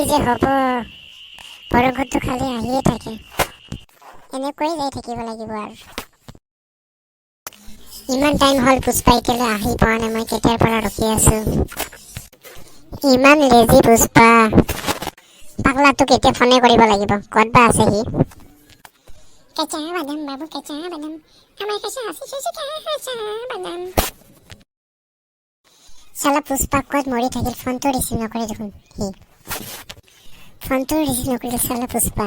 কি যে হ'ব, বৰষুণটো খালি আহিয়ে থাকে। এনেকৈয়ে যাই থাকিব লাগিব আৰু। ইমান টাইম হ'ল, পুষ্পা এতিয়ালৈ আহি পোৱা নাই। মই কেতিয়াৰ পৰা ৰখি আছো। ইমান লেজি পুষ্পা। পাগলাটোক এতিয়া ফোনে কৰিব লাগিব, ক'ত বা আছে সি। কেঁচা বাদাম বাবু, কেঁচা বাদাম, আমাৰ কাছে আছে কেঁচা বাদাম। চালা পুষ্পা ক'ত মৰি থাকিল? ফোনটো ৰিচিভ নকৰে দেখোন সি। ফোনটো ৰিচিভ নকৰিলে চালা পুষ্পা।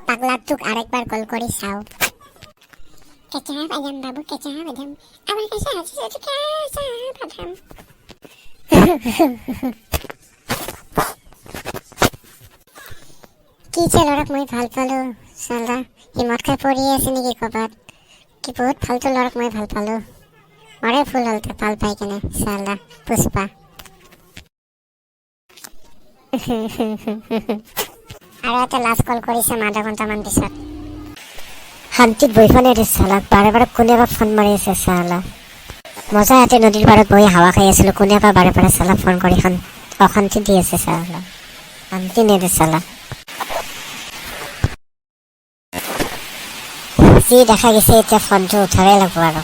পাগলাটোক আৰু একবাৰ কল কৰি চাওঁ। কেঁচা বাদাম বাবু, কেঁচা বাদাম, আমাৰ কাছে আছে কেঁচা বাদাম। কি যে ল'ৰাক মই ভাল পালোঁ, চালা সি মদ খাই পৰি আছে নেকি ক'ৰবাত? কি বহুত ফাল্টু ল'ৰাক মই ভাল পালোঁ। মোৰে ভুল হ'ল তাক ভাল পাই কেনে। চালা পুষ্পা। আৰু এটা লাষ্ট কল কৰি চাম আধা ঘণ্টামান পিছত। শান্তিত বহিব নিদিয়ে চালা, বাৰে বাৰে কোনে বা ফোন মাৰি আছে চালা। মজা ইয়াতে নদীৰ পাৰত বহি হাৱা খাই আছিলো, কোনে বা বাৰে বাৰে চালা ফোন কৰি অশান্তি দি আছে চালা। শান্তি নিদিয়ে চালা। যি দেখা গৈছে, এতিয়া ফোনটো উঠাবই লাগিব আৰু।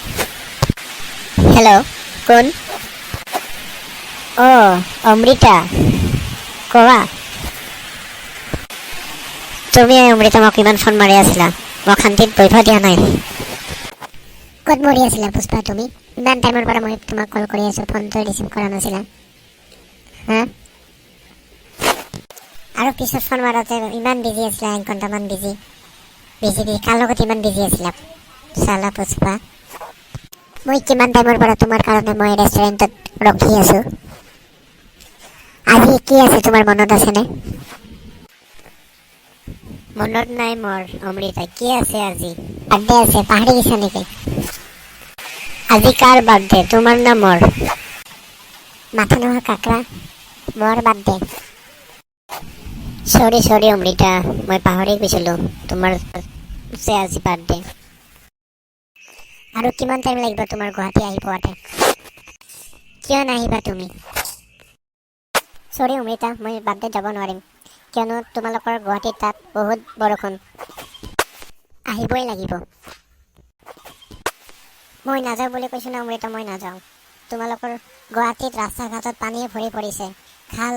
হেল্ল', কোন? অ' অমৃতা, কোৱা। তুমি অমৃতা, মোক ইমান ফোন মাৰি আছিলা, মোক শান্তিত বহিব দিয়া নাই। ক'ত মৰি আছিলা পুষ্পা তুমি? ইমান টাইমৰ পৰা মই তোমাক কল কৰি আছোঁ, ফোনটো ৰিচিভ কৰা নাছিলা। হা, আৰু পিছত ফোন মাৰোঁতে ইমান বিজি আছিলা, এক ঘণ্টামান বিজি বিজি বিজি। কাৰ লগত ইমান বিজি আছিলা চালা পুষ্পা? মই কিমান টাইমৰ পৰা তোমাৰ কাৰণে মই ৰেষ্টুৰেণ্টত ৰখি আছোঁ। আজি কি আছে তোমাৰ মনত আছেনে? মনত নাই মোৰ অমৃতা, কি আছে আজি? বাৰ্থডে আছে, পাহৰি গৈছা নেকি? আজি কাৰ বাৰ্থডে, তোমাৰ না মোৰ? মাথা নোহোৱা কাকৰা, মোৰ বাৰ্থডে। চৰি চৰি অমৃতা, মই পাহৰি গৈছিলোঁ তোমাৰ যে আজি বাৰ্থডে। আৰু কিমান টাইম লাগিব তোমাৰ গুৱাহাটী আহি পোৱাতে? কিয় নাহিবা তুমি? চৰি অমৃতা, মই বাৰ্থডে যাব নোৱাৰিম, কিয়নো তোমালোকৰ গুৱাহাটীত তাত বহুত বৰষুণ। আহিবই লাগিব। মই নাযাওঁ বুলি কৈছোঁ ন অমৃতা, মই নাযাওঁ। তোমালোকৰ গুৱাহাটীত ৰাস্তা ঘাটত পানীয়ে ভৰি পৰিছে, খাল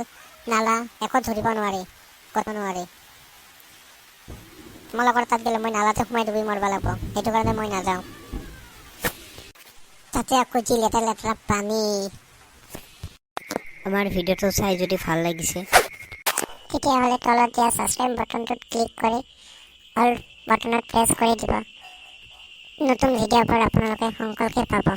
নালা একো ধৰিব নোৱাৰি, ক'ত নোৱাৰি। তোমালোকৰ তাত গ'লে মই নালাতে সোমাই ডুবি মৰিব লাগিব, সেইটো কাৰণে মই নাযাওঁ। তাতে আকৌ যি লেতেৰা লেতেৰা পানী। আমাৰ ভিডিঅ'টো চাই যদি ভাল লাগিছে, তেতিয়াহ'লে তলত দিয়া ছাবস্ক্ৰাইব বাটনটোত ক্লিক কৰি অল বাটনত প্ৰেছ কৰি দিব। নতুন ভিডিঅ'বোৰ আপোনালোকে সোনকালকে পাব।